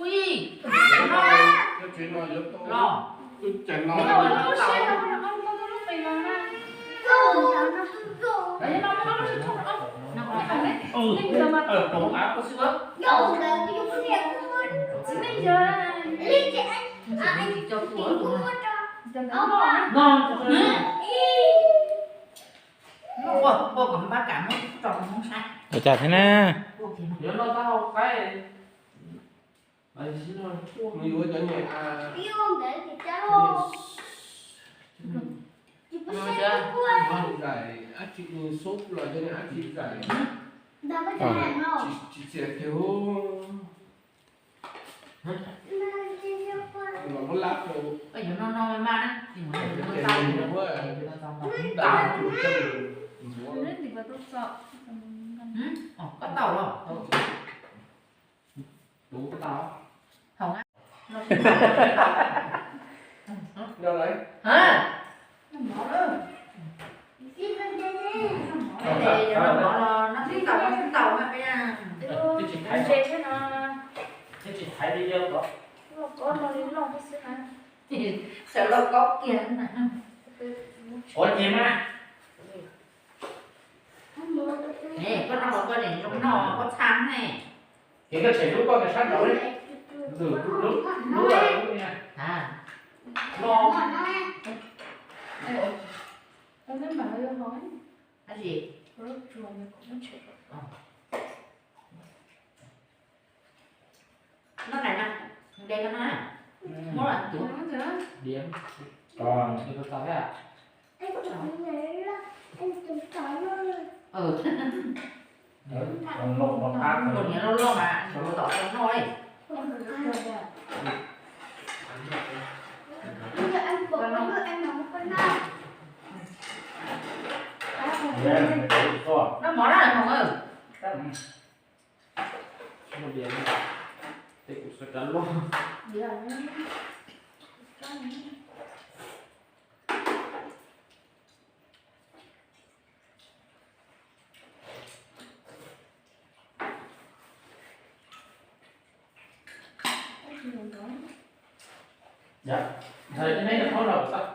Ui, los. Ua cas thiab na? Koj tau los? Tus koj tau. Hau na. Twb tsis thaiv li yog ko. Sawv los kaub kiag na. Ua ces mas. Koj noj los koj niam zoo noj koj txhaj ne. Ces koj tshem lub koj ntawm sab nraud li. Lwm lub, lub, lub, lub, lub, lub. Noj nais na, de koj noj na. Muab los tus diam. Tau thiab. Tus niam loj loj mas tus tom tau noj li. Noj mov na Hmoob. Yog, ntawd neb nyob thoob no xwb,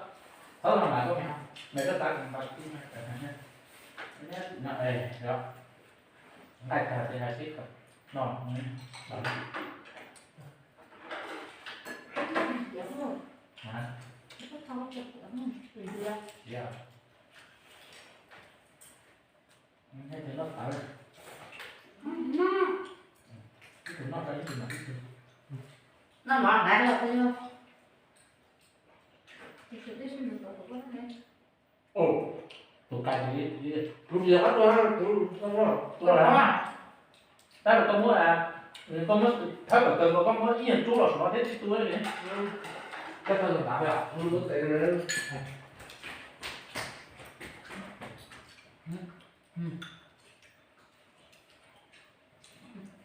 thoob no mas koj mej, mej koj xav kom npaj tib mej, nqaij tag ces hais tib kom no. Noj mov ntawd los. Tus kais, tus yog qab tua, tus tua, tab sis koj muab, koj muab thawb kom tawg nkaus, koj muab ib yam rub los saum no thiab tib tug li. Koj thawb nkaus ntawd.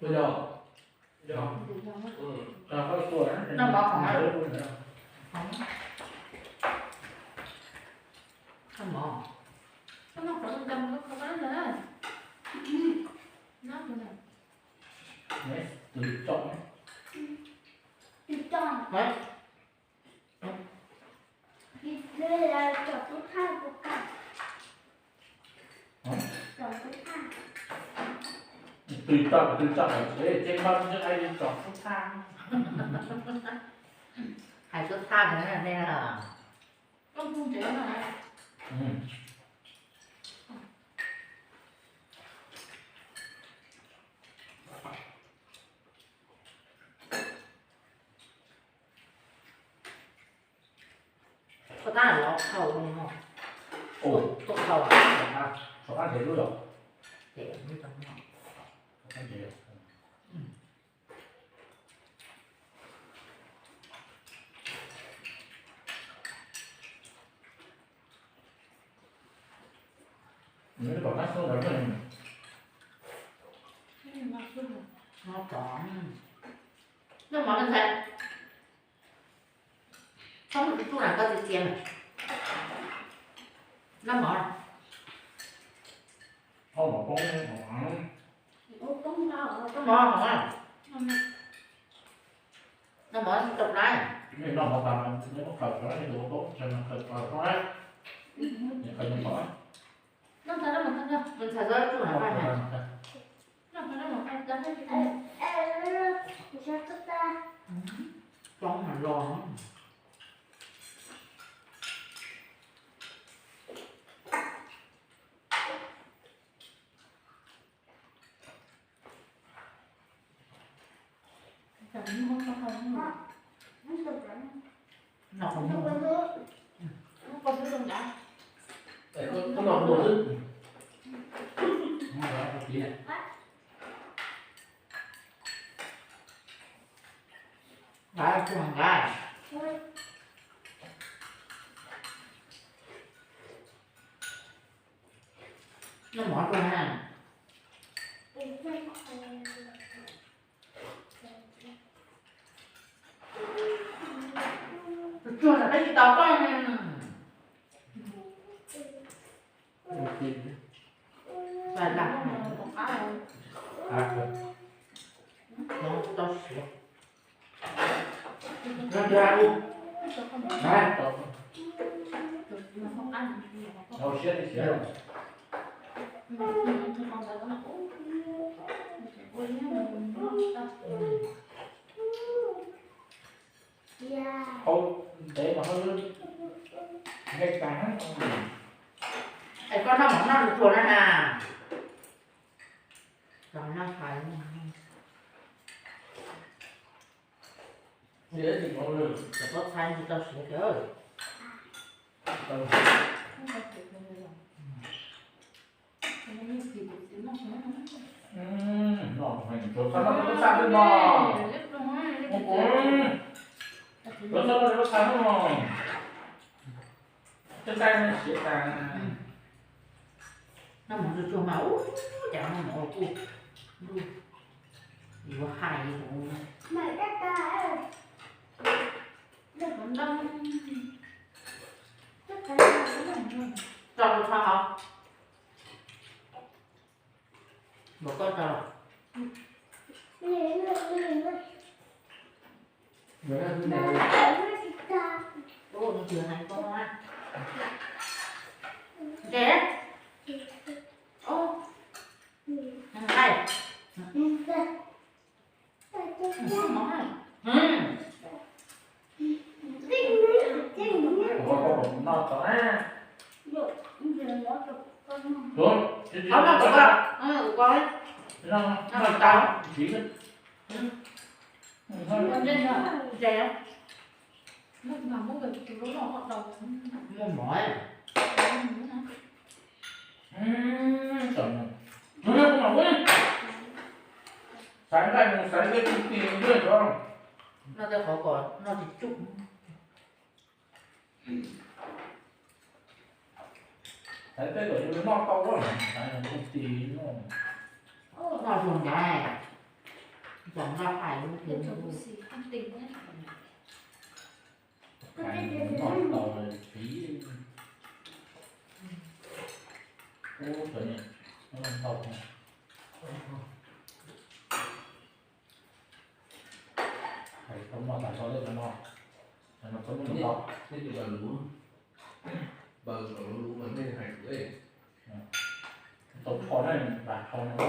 Ua yog. Noj mov khoom na. Noj mov. Tws tso, tws tso, tseeb pab tseeb aib tso. Hais suab thaj ne. Koj tab lov khau no. Koj khau. Sov qab ntev lub los. Noj mov ntxhais. Txhob mus tsuj na koj txiv txiv. Noj mov. Noj mov hov. Noj mov tau na. Noj txhob tsuj na koj. Coob mas los. Noj mov dua na. Tsuag tsuag na peb tsis tau koj. Tau siav. Tau siav, tau siav. Hauv ntev mas hauv nqaij tas. Es koj noj mov noj tsuag tsuag na. Los noj fais. Cov pob txha tsis tau siav tiag. Cov pob txha no, pob txha no, pob txha no, pob txha no, siav tas. Noj mov tsuag tsuag mas ub, cas noj mov kuj yuav hais. Tso rau hauv. Npaum koj tso. Ua, nws tsis hais koj na. Ntshe. Ub. Nqaij. Qhov no kuv noj tau. Muaj mov. Xaiv nqaij mus xaiv tej tug ti ntuj tso. Noj tej qhov kom noj tsis tsum. Xaiv tej kom yus noj tau, xaiv tug ti noj. Noj tsuag ntaiv, txog noj hais lub tias noj tau tiv. Ub, tau tau moj tas tso lej no. Tau kho na, tas kho no.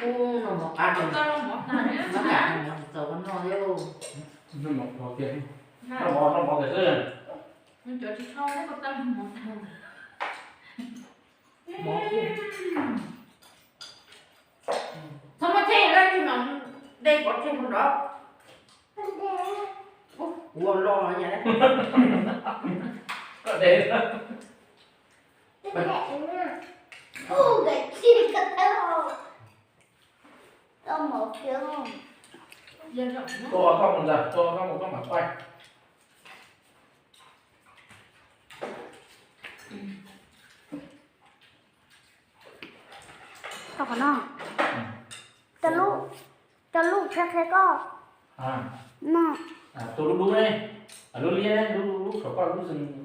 Ub, noj mov qab no, mov qab no tsis txaus noj li. Noj mov, noj mov tiag xwb. Txhob muab tseg, tsis muab dej pov tseg puag nrad. Ua los yam. Koj de. Tua koj mus ntag, tua koj mus koj mam quaj. Tau qhov no. Cov lub, cov lub qhia qhia koj. No. Tua lub dub ne, lub liab, lub saum koj lub xwb.